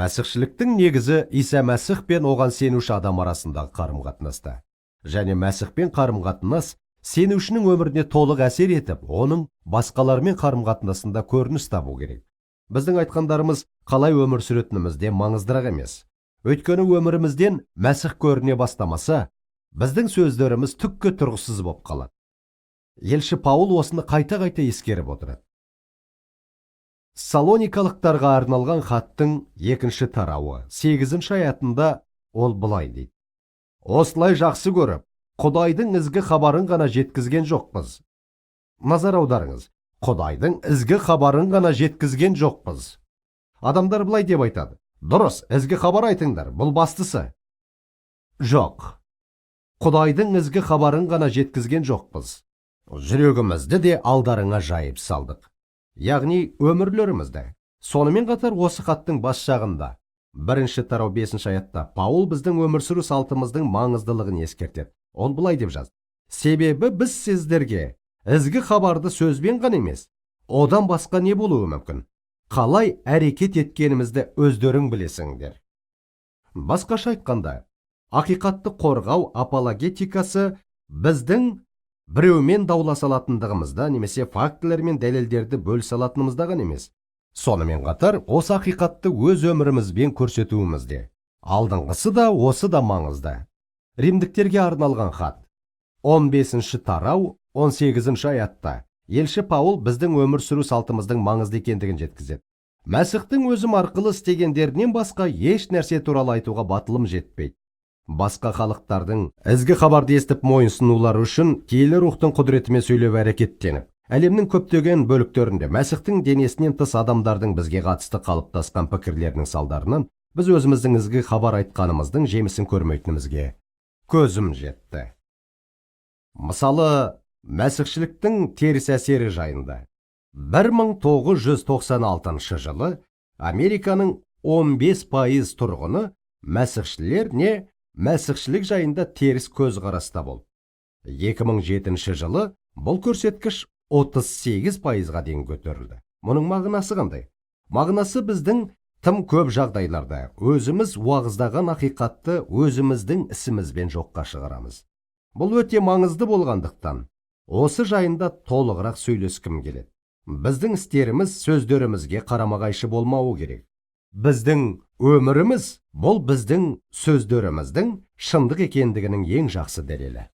Мәсіхшіліктің негізі Иса Мәсіх пен оған сенуші адам арасындағы қарым-қатынаста. Және Мәсіхпен қарым-қатынас сенушінің өміріне толық әсер етіп, оның басқалармен қарым-қатынасында көрініс табу керек. Біздің айтқандарымыз қалай өмір сүретінімізде маңыздырақ емес. Өйткені өмірімізден Мәсіх көріне бастамаса, біздің сөздеріміз түкке тұрғысыз болып қалады. Елші Паул осыны қайта-қайта ескеріп отырады. Салоникалықтарға арналған хаттың екінші тарауы, 8-аятында ол былай дейді: «Осылай жақсы көріп, Құдайдың ізгі хабарын ғана жеткізген жоқпыз». Назар аударыңыз, Құдайдың ізгі хабарын ғана жеткізген жоқпыз. Адамдар былай деп айтады: «Дұрыс, ізгі хабар айтыңдар, бұл бастысы». Жоқ, Құдайдың ізгі хабарын ғана жеткізген жоқпыз. Жүрегімізді де алдарыңа жайып салдық. Яғни өмірлерімізді. Сонымен қатар осы хаттың бас жағында, бірінші тарау 5-аятта Паул біздің өмір сүру салтымыздың маңыздылығын ескертеді. Ол былай деп жазды: «Себебі біз сіздерге ізгі хабарды сөзбен ғана емес, одан басқа не болуы мүмкін? Қалай әрекет еткенімізді өздерің білесіңдер». Басқаша айтқанда, ақиқатты қорғау апологетикасы біздің біреумен дауласа алатындығымызда немесе фактілер мен дәлелдерді бөлісе алатынымызда ғана емес. Сонымен қатар осы ақиқатты өз өмірімізбен көрсетуімізде. Алдыңғысы да, осы да маңызды. Римдіктерге арналған хат 15 тарау 18 аятта елші Паул біздің өмір сүру салтымыздың маңызды екендігін жеткізеді. «Мәсіхтің өзім арқылы істегендерінен басқа еш нәрсе туралы айтуға батылым жетпейді. Басқа халықтардың ізгі хабарды естіп мойынсынулары үшін киелі рухтың құдіретімен сөйлеп әрекеттеніп, әлемнің көптеген бөліктерінде Мәсіхтің денесінен тыс адамдардың бізге қатысты қалыптасқан пікірлерінің салдарынан біз өзіміздің ізгі хабар айтқанымыздың жемісін көрмейтінімізге көзім жетті». Мысалы, мәсіхшіліктің теріс әсері жайында. 1996 жылы Американың 15% тұрғыны мәсіхшілер не мәсіхшілік жайында теріс көзқараста болды. 2007 жылы бұл көрсеткіш 38%-ға дейін көтерілді. Мұның мағынасы қандай? Мағынасы, біздің тым көп жағдайларда өзіміз уағыздаған ақиқатты өзіміздің ісімізбен жоққа шығарамыз. Бұл өте маңызды болғандықтан, осы жайында толығырақ сөйлескім келеді. Біздің істеріміз сөздерімізге қарама-қайшы болмауы керек. Біздің өміріміз бұл біздің сөздеріміздің шындық екендігінің ең жақсы дәлелі.